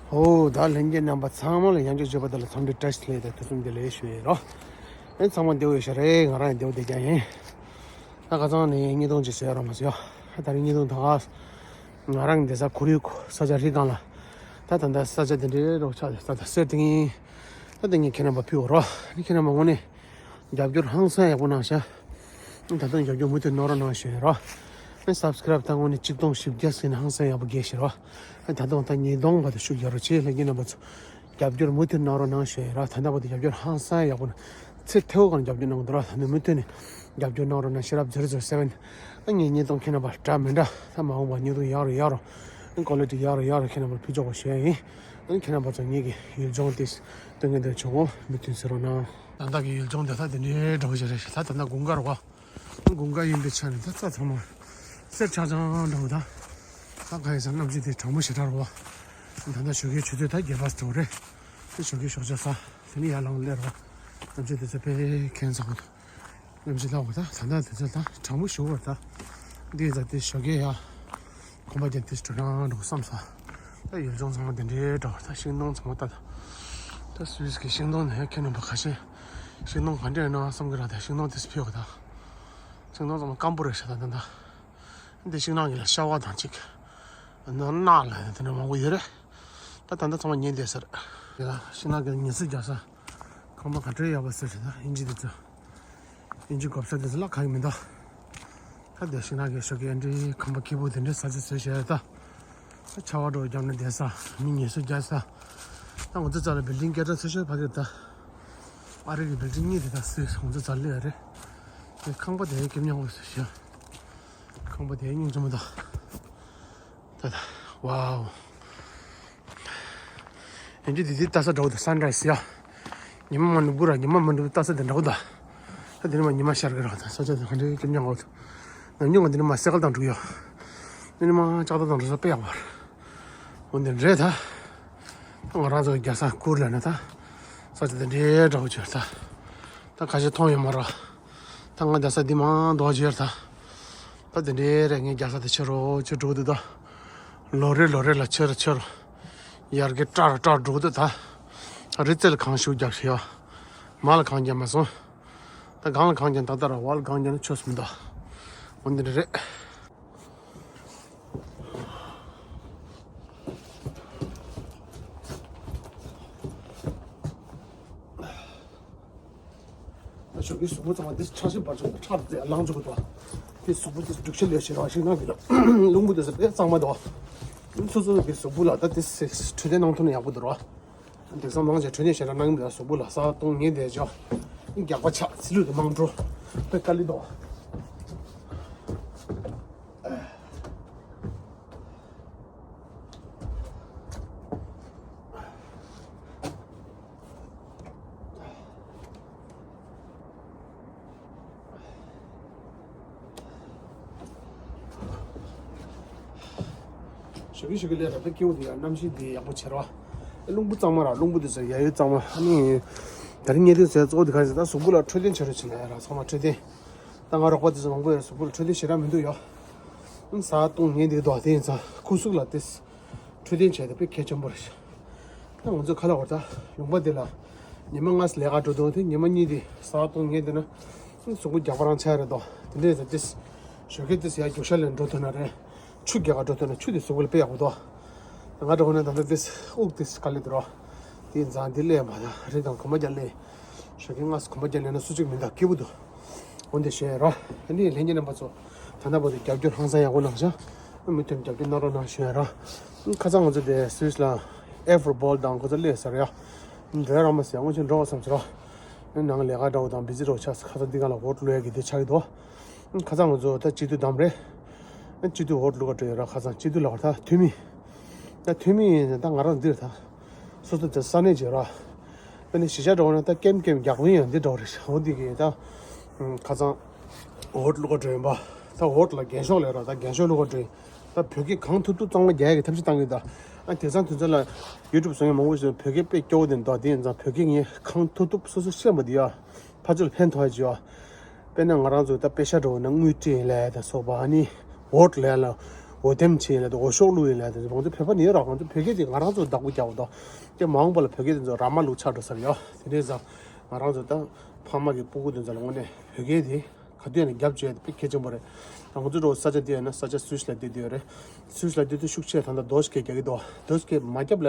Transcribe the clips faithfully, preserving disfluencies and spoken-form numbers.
ཨོ་ད་ལྷན་རྒྱས་རྣམ་པ་ཚང་མ་ལ་ཡང་བསྐྱར་བརྗོད་པ་དེ་ལ་འཚམས་འདྲི་བཀྲ་ཤིས་བདེ་ལེགས་དང་ཐུགས་རྗེ་ཆེ་ཞུ་ཡི་རོ། ཨེ་ཚང་མ་བདེ་པོ་ཡོད་ཤག་རེད། ང་རང་ཡང་བདེ་པོ་བསྡད་ཀྱང་ཡིན། ད་ཁ་སང་ནས་བརྙན་ཐུང་ཅིག་བཟོས་ཡོད་ར་མ་ཟེར་ཡོ། ད་རིང་བརྙན་ཐུང་ད་ང་རང་གི་བསྡད་ས་ཁོར་ཡུག་ས་ཆ་རི་སྒང་ལ། ད་ད་ལྟ་ས་ཆ་དེ་འདྲའི་རོ་ཆགས་ད་ད་གསེར་ཏིང་ཡིན། ད་དེ་ངས་ཁྱེད་རྣམ་པ་ཕུལ་བ་རོ། ཁྱེད་རྣམ་པ་དངོས་གནས་རྒྱབ་སྐྱོར་ཧང་སང་ཡག་པོ་གནང་ཤག་ད་དུང་རྒྱབ་སྐྱོར་མུ་མཐུད་གནང་རོགས་གནང་ཞུ་ཡི་རོ། ཨེ་སབ་སི་ཀ་རབ་ད་དངོས་གནས་ཆིག་སྟོང་བཞི་བརྒྱ་ཟིན་ན་ཧང་སང་ཡག་པོ་རྒྱས་ཤག་རོ། ཨེ་ད་དུང་ད་ཉིས་སྟོང་བར་དུ་ཤུགས་རྒྱག་རོགས་བྱེད། ལྷན་རྒྱས་རྣམ་པ་ཚོ་རྒྱབ་སྐྱོར་མུ་མཐུད་གནང་རོགས་གནང་ཞུ་ཡི་རོ། ད་ལྟ་བར་དུ་རྒྱབ་སྐྱོར་ཧང་སང་ཡག་པོ་ན་ཚེ་ཐེའུ་གང་རྒྱབ་སྐྱོར་གནང་གི་འདུག་རོ། ད་ནི་མུ་མཐུད་ནས་རྒྱབ་སྐྱོར་གནང་རོགས་གནང་ཞུ་རབ་ཛེ་རོ་ཛེ་རོ་སེ་བེན། ཨ་ངས་ཉིས་སྟོང་ཁྱེད་རྣམ་པ་འདྲ་མི་འདྲ་ད་མ་འོངས་པ་ཉིས་སྟོང་ཡག་རུ་ཡག་རུ། ཨེ་ཀོ་ལི་ཊི་ཡག་རུ་ཡག་རུ་ཁྱེད་རྣམ་པར་ཕུལ་ཆོག་པ་ཞུ་ཡ་ཡིན། ཨེ་ཁྱེད་རྣམ་པ་ཚོ་ངེད་ཀྱི་ཡུལ་ལྗོངས་དེ་སྟོན་གྱི་འདོད་བྱུང་ངོ་མུ་མཐུད་གཟིགས་རོགས་གནང་། ད་ལྟ་གི་ཡུལ་ལྗོངས་འདི་ད་དེ་འདྲའི་འདྲ་བོ་ཞིག་རེད། ད་ད་ལྟ་དགུན་ཁ་རེད་བ། དགུན་ཁ་ཡིན་པའི་ཆ་ནས་ད་རྩྭ་ཚང་མ་སེར་ཆག་ཆག་འདྲ་བོ། ད་ད་ག་ཡིན་ཟེར་གནམ་གཤིས་དེ་གྲང་མོ་ཞེ་དྲག་རེད་བ། ད་ལྟ་ཞོགས་ཀའི་ཆུ་ཚོད་ད་བརྒྱད་པ་ཙམ་རེད། དེ་ཞོགས་ཀའི་ཞོགས་ཇ་ཟ། དེ་ནས་ཡར་ལངས་སླེབས་རེད་བ། གནམ་གཤིས་དེ་ཚོ་དཔེ་ཁྱད་མཚར་པོ་འདུག་གནམ་གཤིས་ལྟ་བུ་ད་ད་ལྟ་དེ་ཚོ་ད་གྲང་མོ་ཞེ་པོ་རེད་ད། འདི་ད་དེ་ཞོགས་ཀའི་ཡ། གོམ་པ་རྒྱག་དེ་འགྲོ་རང་འགྲོ་བསམ་ས། ད་ཡུལ་ལྗོངས་ཚང་མ་དེ་འདྲའི་འདྲ་བ། ད་ཤིང་སྡོང་ཚང་མ་ལྟ་ད། ད་སུད་སི་གི་ཤིང་སྡོང་ནི་ཁྱེད་རྣམ་པ་ཁ་ཤས་ཤིང་སྡོང་ག་འདྲས་ཡིན་ན་བསམ་གི་ར། ད་ཤིང་སྡོང་དེ་ཚོ་ཕུད་གོ་ད། ཤིང་སྡོང་ཚང་མ་སྐམ་པོ་རེད་ཤག་ད་ད་ད། འདི་ཤིང་ནགས་ཀྱི་ལ་ཤ་བ་དང་གཅིག་ནགས་ལ་དེ་འདྲ་མང་པོ་ཡོད་རེད། ད་ད་ལྟ་ཚང་མ་ཉལ་བསྡད་ས་རེད། ཡ་ཤིང་ནགས་ཀྱི་ཉལ་ས་རྒྱག་ས། ཁང་པ་ག་འདྲས་ཡག་པོ་བཟོས་བྱས་ད་དབྱིན་ཇི་དེ་ཚོ། དབྱིན་ཇི་གོ་ས་དེ་ཚོ་ལ་ག་གི་མི་འདུག་ད་དེ་ཤིང་ནགས་ཀྱི་ཤོག་གི་འདྲའི་ཁང་པ་སྐྱིད་པོ་དེ་འདྲའི་ས་ཆ་བཟོས་བྱས་ད། ཆར་པ་འདྲ་བོ་བརྒྱབ་ན་བསྡད་ས། མི་ཉལ་ས་རྒྱག་ས། ད་ང་ཚོ་རྩ་ལ་བིལ་ཌིང་སྐད་གྲགས་ཆེ་ཤོས་ཕ་གིར་ད། ཨ་རི་གི་བིལ་ཌིང་གཉིས་དེ་ད་སུས་ང་ཚོ་རྩ་ལ་སླེབས་ཡོད་རེད། དེ་ཁང་པ་དེ་སྐྱིད་མཉམ་པོ་བཟོས་བྱས། ཁང་པ་དེ་སྙིང་རྗེ་མོ་ད། ད་ད། ཝའོ། ཡིན་གྱི་དེ་དེ་ལྟ་ས་འདྲ་བོ་དང་སན་རའི་སི་ཡ། ཉི་མ་མ་ནུབ་ར་ཉི་མ་མ་ནུབ་ལྟ་ས་དེ་འདྲ་བོ་དང་། ད་དེ་ནི་མ་ཉི་མ་ཤར་གི་ར་དང་ས་ཆ་དེ་ག་འདྲའི་སྐྱིད་མཉམ་པོ་དང་། ནམ་རྒྱུན་ང་དེ་ནི་མ་སེ་ཀལ་དང་འགྲོ་གི་ཡོད། དེ་ནི་མ་ལྕགས་ཐག་དང་འགྲོ་ས་དཔེ་ཡག་པ་རེད། འོ་འདི་འདྲས་ད། ད་ང་རང་ཚོ་རྒྱ་ས་ཁུར་ལ་ན་ད། ས་ཆ་དེ་འདྲའི་འདྲ་བོ་བྱོས་ད། ད་ཁ་ཤས་མཐོང་ཡོད་མ་རེད། ད་ང་རྒྱ་ས་འདི་མང་འདོག་བྱས་ད། ད་དེ་འདྲའི་རེད། ངས་རྒྱ་ས་དེ་ཆེ་རུ་ཆེ་འགྲོ་འདུག་ད། ལོ་རེ་ལོ་རེ་ལ་ཆེ་རུ་ཆེ་རུ། ཡར་རྒྱས་བཀྲ་རུ་བཀྲ་རུ་འགྲོ་འདུག་ད། རི་རྩེ་ལ་གངས་ཤུགས་རྒྱག་ཤི་ཡོད། མ་ལ་གངས་རྒྱག་མ་སོང་། ད་གངས་ལ་གངས་རྒྱག་ད་ལྟ་ར་བ་ལ་གངས་རྒྱག་ན་ཆོས་སུ་མི་འདུག་འོ་འདི་འདྲ་རེད། ཞོགས་ཀའི་གཟུགས་པོ་གཙང་མ་འདི་ཁྲག་ཤེད་འབར་ཆོག་ཁྲག་དེ་ལངས་ཆོག་གི་འདུག་དེ་གཟུགས་པོ་དེ་སྒྲིག་ཆས་ལས་བྱེད་རང་ཤིང་ནགས་ཀྱི་ལ་རླུང་བུ་དེ་ཚོ་དཔེ་གཙང་མ་འདུག་སོ་སོ་གི་གཟུགས་པོ་ལ་ད་དེ་འཕྲོད་བསྟེན་གནང་ཐུབ་ན་ཡག་པོ་འདུག་ར། དེང་སང་མང་ཆེ་འཕྲོད་བསྟེན་ཞེ་དྲག་གནང་གི་མི་འདུག་གཟུགས་པོ་ལ་ས་སྟོང་ཉལ་བསྡད་ཅོག་རྒྱགས་པ་ཆགས་ཚིལ་ལུད་དེ་མང་འགྲོ་དཔེ་དཀའ་ལས་འདུག་ཞོགས་ཀས་ཞོགས་ཀས་སླེབས་ར། ད་སྐྱིད་པོ་འདུག་ཡ། གནམ་གཤིས་འདི་ཡག་པོ་བྱེད་ར། རླུང་བུ་གཙང་མ་ར། རླུང་བུ་འདི་ཚོ་ཡ་ཡོད་གཙང་མ། ཨ་ནི་ད་རིང་ངས་འདི་ཚོ་གཙོ་བོ་འདི་ག་རེ་ཟེར་ད་གཟུགས་པོ་ལ་འཕྲོད་བསྟེན་བྱེད་རོགས་བྱེད་ན་ཡ་ར། ཚང་མ་འཕྲོད་བསྟེན། ད་ང་རོགས་པ་དེ་ཚོ་མང་པོ་ཡོད་རེད། གཟུགས་པོ་ལ་འཕྲོད་བསྟེན་ཞེ་དྲག་མི་འདུག་ཡ། ཨང་ས་སྟོང་ཉལ་བསྡད་འདུག་དེ་ཡིན་ཙང་ཁོ་གཟུགས་ལ་དེ་འཕྲོད་བསྟེན་བྱས་ཏེ་དཔེ་གལ་ཆེན་པོ་རེད་ཤག་ད་ང་ཚོ་ཁ་ལག་བར་ད་ལུང་པ་དེ་ལ་ཉི་མ་ལྔ་ཙམ་ལས་ཀ་འགྲོ་འདུག་དེ་ཉི་མ་གཉིས་དེ་ས་སྟོང་ཉལ་བསྡད་ན་གཟུགས་པོ་རྒྱགས་པ་རང་ཆགས་རེད་དོ། དེ་འདྲས་ཙང་དེ་ཞོགས་ཀས་དེ་ཡར་རྒྱུག་ཤར་ལ་འགྲོ་ཐུབ་ན་རེད། ཆུ་རྒྱགས་ཀ་འགྲོ་ཐུབ་ན་ཆུ་དེ་གཟུགས་པོ་ལ་དཔེ་ཡག་པོ་འདུག་ང་འདྲ་བོ་ན་ད་ལྟ་དེ་དབུགས་དེ་དཀའ་ལས་འདུག་རོ། དེ་ཡིན་ཙང་འདི་སླེབས་མ་ད་རི་དང་གོམ་པ་རྒྱག་སླེབས། ཞོགས་ཀས་སྔ་ས་གོམ་པ་རྒྱག་སླེབས་ན་སུ་གཅིག་མི་འདུག་སྐྱིད་པོ་འདུག་འོ་འདི་བཤད་རོ། ཨ་ནི་ལྷན་རྒྱས་རྣམ་པ་ཚོ་ད་ལྟ་བར་དུ་རྒྱབ་སྐྱོར་ཧང་སང་ཡག་པོ་གནང་ཤག་མུ་མཐུད་རྒྱབ་སྐྱོར་གནང་རོགས་གནང་ཞུ་ཡ་རོ། ཁ་སང་ང་ཚོ་དེ་སུད་སི་ལ་ཨེ་ཕོར་བྷོལ་དང་ཁོ་ཚོ་སླེབས་ཟེར་ཡ། འགྲོ་ཡ་རང་མ་ཟེར་སྔོན་ཆད་འགྲོ་བ་བསམ་ཟེར་རོ། ནང་ལས་ཀ་འདྲ་བོ་དང་བི་ཟི་འདྲ་བོ་ཆགས་ས། ཁ་སང་འདི་ག་ལ་འོ་ཊི་བླུག་ཡ་གི་དེ་ཆགས་ཀྱི་འདུག་ཁ་སང་ང་ཚོ་ད་སྤྱི་འཐུས་བདམས་རེད། སྤྱི་འཐུས་འོ་ཊི་བླུག་ག་འགྲོ་ཡ་ར། ཁ་སང་སྤྱི་འཐུས་ལ་བར་ད་འཐུས་མི། ད་འཐུས་མི་ཡིན་ད་ང་རང་འདིར་ད། སོ་སོ་དེ་ས་གནས་ཀྱི་ར། དཔེར་ན་གཞིས་ཆགས་འདྲ་བོ་ན་ད་ཀེམ་ཀེམ་རྒྱག་མཁན་ཡང་འདི་འདྲ་བོ་རེད་ཤག་འོ་འདི་གི་ད། ཁ་སང་འོ་ཊི་བླུག་ག་འགྲོ་ཡིན་པ། ད་འོ་ཊི་ལ་འགེངས་ཤོག་ལབ་ར། ད་འགེངས་ཤོག་བླུག་ག་འགྲོ་ཡིན། ད་བོད་སྐད་གང་ཐུབ་ཐུབ་གཙང་མ་རྒྱག་ཡ་གི་ཐབས་ཤེས་བཏང་གི་ཡོད་ད། ཨ་དེང་སང་དུས་ཚོད་ལ་ཡུ་ཊུབ་བཟོ་མཁན་མང་པོ་ཞིག་བོད་སྐད་དཔེ་སྐྱོ་བོ་དེ་འདུག་དེ་ཡིན་ཙང་བོད་སྐད་ངས་གང་ཐུབ་ཐུབ་སོ་སོ་ཤེས་པ་འདི་ཡ། ཕར་ཚུར་ལ་ཕན་ཐོགས་ཡ་ཅིག་ཡོད། དཔེར་ན་ང་རང་ཚོ་ད་པེ་ཤ་འདྲ་བོ་ན་དངུལ་སྤྲད་ལབ་ཡ་དང་སོགས་པ། ཨ་ནི་འོ་ཊི་ལབ་ཡ་ལ་ འོ་དེམ་ཆེ་ཡིན་ལ་དེ་འོ་ཤོག་བླུགས་ཡིན་ལ་དེ་ང་ཚོ་བོད་པ་ནི་ཡོད་ར། ང་ཚོ་བོད་སྐད་དེ་ང་རང་ཚོ་བདག་པོ་རྒྱག་འོ་དོ། དེ་མ་འོངས་པ་ལ་བོད་སྐད་དེ་ཚོ་ར་མ་ལུག་ཆགས་འགྲོ་ས་རེད་ཡོ། དེ་འདྲའི་ཙང་ང་རང་ཚོ་ད་ཕ་མ་གི་སྤུ་གུ་དེ་ཚོ་ལ་དངོས་གནས་བོད་སྐད་དེ་ག་དུས་ཡིན་ན་རྒྱབ་བཅོས་དེ་དཔེ་གལ་ཆེན་པོ་རེད། ང་ཚོ་འགྲོ་ས་ཆ་དེ་ཡིན་ན་ས་ཆ་སུད་སི་ལ་བསྡད་དུས་ཡོད་རེད། སུད་སི་ལ་བསྡད་དུས་ཤུགས་ཆེ་ད་ལྟ་རྡོ་ཤ་སྐད་རྒྱག་གི་འདུག་རྡོ་ཤ་སྐད་མ་རྒྱབ་ལ་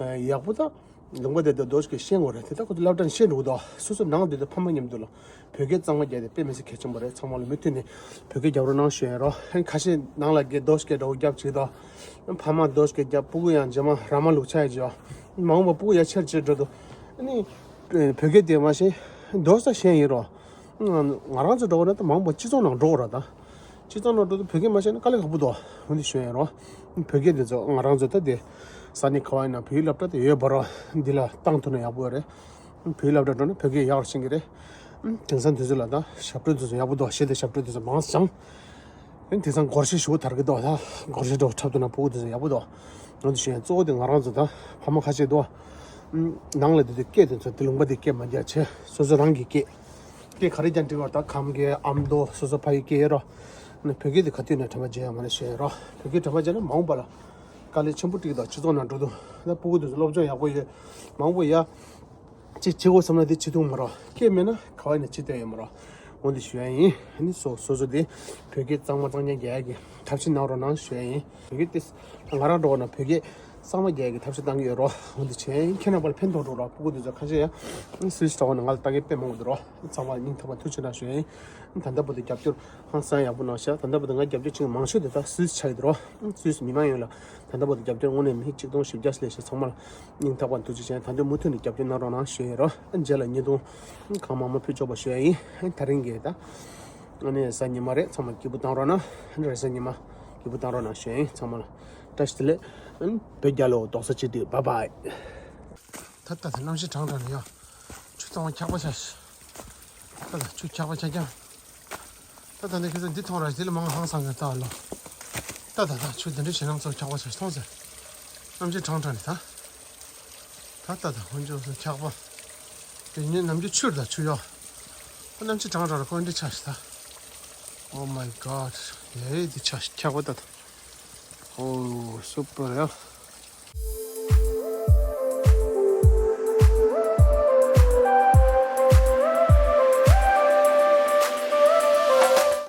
ཡག་པོ་ད། ལུང་པ་དེ་དུ་རྡོ་ཤ་སྐད་ཤེས་དགོས་རེད། དེ་ལྟ་ཁོ་ཚོ་སློབ་གྲྭ་ནས་ཤེས་འགྲོ་གི་འདུག་སོ་སོ་ནང་དུ་དུ་ཕ་མ་མཉམ་དུ་ལ་བོད་སྐད་གཙང་མ་རྒྱག་དེ་དཔེ་མི་སྲིད་གལ་ཆེན་པོ་རེད། ཚང་མ་ལ་མུ་མཐུད་ནས་བོད་སྐད་རྒྱབ་རོགས་གནང་ཞུ་ཡིན་རོ། ཁ་ཤས་ནང་ལ་སྐད་རྡོ་ཤ་སྐད་འདྲ་བོ་རྒྱབ་ཅིག་དང་། ཕ་མ་རྡོ་ཤ་སྐད་རྒྱབ། སྤུ་གུ་ཡང་རྗེས་མ་ར་མ་ལུག་ཆགས་ཡ་ཅིག་ཡོད། མ་འོངས་པ་སྤུ་གུ་ཡ་ཆེར་ཆེར་འགྲོ་འདུག་ཨ་ནི་བོད་སྐད་དེ་མ་ཤེས་རྡོ་ཤ་ཤེས་ཡིན་རོ། ང་རང་ཚོ་འགྲོ་བ་ན་ད་མ་འོངས་པ་སྤྱི་ཚོགས་ནང་འགྲོ་བ་ར་ད། སྤྱི་ཚོགས་ནང་འགྲོ་དུས་བོད་སྐད་མ་ཤེས་ན་དཀའ་ལས་ཁག་པོ་འདུག་འོན་ཏེ་ཞུ་ཡ་རོ། བོད་སྐད་དེ་ཚོ་ང་རང་ཚོ་ད་དེ་ས་གནས་ག་བ་ཡིན་ན་བོད་ཡིག་སློབ་གྲྭ་དེ་ཡོད་པ་རོ། འདི་ལ་བཏང་ཐུབ་ན་ཡག་པོ་རེད། བོད་ཡིག་སློབ་གྲྭ་འགྲོ་ན་བོད་སྐད་ཡག་རུ་ཤེས་ཀྱི་རེད། དེང་སང་དུས་ཚོད་ལ་ད་ཞབས་བྲོ་དེ་ཚོ་ཡག་པོ་འདུག་ཞེས་དེ་ཞབས་བྲོ་དེ་ཚོ་མང་ཙམ། དེང་སང་སྒོར་གཞས་ཞུ་དར་གི་འདུག་ད་སྒོར་གཞས་འགྲོ་འཁྲབ་ཐུབ་ན་སྤུ་གུ་དེ་ཚོ་ཡག་པོ་འདུག་འོན་ཏེ་ཞུ་ཡ་གཙོ་བོ་དེ་ང་རང་ཚོ་ད་ཕ་མ་ཁ་ཤས་འདུག་ནང་ལ་དེ་དུས་སྐད་དེ་ཚོ་དེ་ལུང་པ་དེ་སྐད་མ་རྒྱག་བྱས་སོ་སོ་རང་གི་སྐད། སྐད་ག་རེ་ཀྱང་འགྲིག་བར་ད་ཁམས་སྐད་ཨ་མདོ་སོ་སོ་ཕ་ཡི་སྐད་ཡོད་རོ། ནི་བོད་སྐད་དེ་ག་དུས་ནས་དྲན་པ་བརྗེད་ཡ་མ་རེད་ཞུ་ཡ་རོ། བོད་སྐད་དྲན་པ་བརྗེད་ན་མ་འོངས་པ་ལ་དཀའ་ལས་ཆེན་པོ་འགྲིག་གི་འདུག་སྤྱི་ཚོགས་ནང་འགྲོ་དུས་ད་སྤུ་གུ་དེ་ཚོ་སློབ་སྦྱོང་ཡག་པོ་ཡོད། མ་འོངས་པ་ཡ། ཅིག་བྱེད་དགོས་བསམ་ན་དེ་བྱེད་ཐུབ་མ་རོ། སྐད་མེད་ན་ག་བ་ཡིན་ན་ཅི་བསྡད་ཡོད་མ་རོ། འོ་འདི་ཞུ་ཡ་ཡིན། ཨ་ནི་སོ་སོ་སོ་དེ་བོད་སྐད་གཙང་མ་གཙང་རྐྱང་རྒྱག་ཡ་གི་ཐབས་ཤེས་གནང་རོགས་གནང་ཞུ་ཡ་ཡིན། བོད་སྐད་དེ་ང་རང་འགྲོ་བ་ན་བོད་སྐད་གཙང་མ་རྒྱག་ཡ་གི་ཐབས་ཤེས་གཏང་གི་ཡོད་རོ། འོ་འདི་བྱས་ཡིན། ཁྱེད་རྣམ་པ་ལ་ཕན་ཐོགས་འགྲོ་རོ། སྤུ་གུ་དེ་ཚོ་ཁ་ཤས་ཡང་སུད་སི་འགྲོ་བ་ན་ང་ལ་ལྟ་མཁན་དཔེ་མང་པོ་འདུག་རོ། ཚང་མ་ལ་སྙིང་ཐག་པ་ཐུགས་རྗེ་གནང་ཞུ་ཡ་ཡིན། ད་ལྟ་བར་དུ་རྒྱབ་སྐྱོར་ཧང་སང་ཡག་པོ་གནང་ཤག་ད་ལྟ་བར་དུ་ང་རྒྱབ་སྐྱོར་བྱེད་མཁན་མང་ཤོས་དེ་ད་སུད་སི་ཆགས་ཡོད་རོ། སུད་སི་མི་མང་ཡོངས་ལ་ད་ལྟ་བར་དུ་རྒྱབ་སྐྱོར་དངོས་གནས་མི་གཅིག་སྟོང་བཞི་བརྒྱ་ལས་ཤག་ཚང་མ་ལ་སྙིང་ཐག་པ་ཐུགས་རྗེ་ཆེ། ད་དུང་མུ་མཐུད་ནས་རྒྱབ་སྐྱོར་གནང་རོགས་གནང་ཞུ་ཡ་རོ། རྗེས་ལ་ཉིས་སྟོང་གང་མང་མང་ཕུལ་ཆོག་པ་ཞུ་ཡ་ཡིན། ད་རིང་གི་ད་ཨ་ནི་གཟའ་ཉི་མ་རེད། ཚང་མ་སྐྱིད་པོ་བཏང་རོགས་གནང་། རེས་གཟའ་ཉི་མ་སྐྱིད་པོ་བཏང་རོགས་གནང་ཞུ་ཡ་ཡིན། ཚང་མ་ལ་བཀྲ་ཤིས་བདེ་ལེགས། བོད་རྒྱལ་ལོ། རྡོག་རྩ་གཅིག་སྒྲིལ། བྷའི་བྷའི། ད་ལྟ་ད་གནམ་གཤིས་གྲང་དྲགས་ནས་ཡ། ཆུ་གཙང་མ་འཁྱག་པ་ཆགས་ཤག་ད་ལྟ་ཆུ་འཁྱག་པ་ཆགས་ཀྱང་། ད་ད་ནི་ཁྱེད་ཚོ་འདི་མཐོང་ར། འདི་ལ་མང་ཧང་སང་གི་ལྟ་ལོ། ད་ད་ད་ཆུ་འདི་འདྲ་ཞེད་སྣང་ཚོར་འཁྱག་པ་ཆགས་མཐོང་ཟེར། གནམ་གཤིས་གྲང་དྲགས་ནས་ད། ད་ད་ད་ཧོན་ཅོ་སོ་འཁྱག་པ། དེ་ཉིན་ནམ་རྒྱུན་ཆུར་ད་ཆུ་ཡོ། ད་གནམ་གཤིས་གྲང་དྲགས་ར་ཁོ་འདི་ཆགས་ཤག་ད། Oh my god། ཡེ་འདི་ཆགས་ཤག་འཁྱག་པ་ད་ད། Oh super ཡ།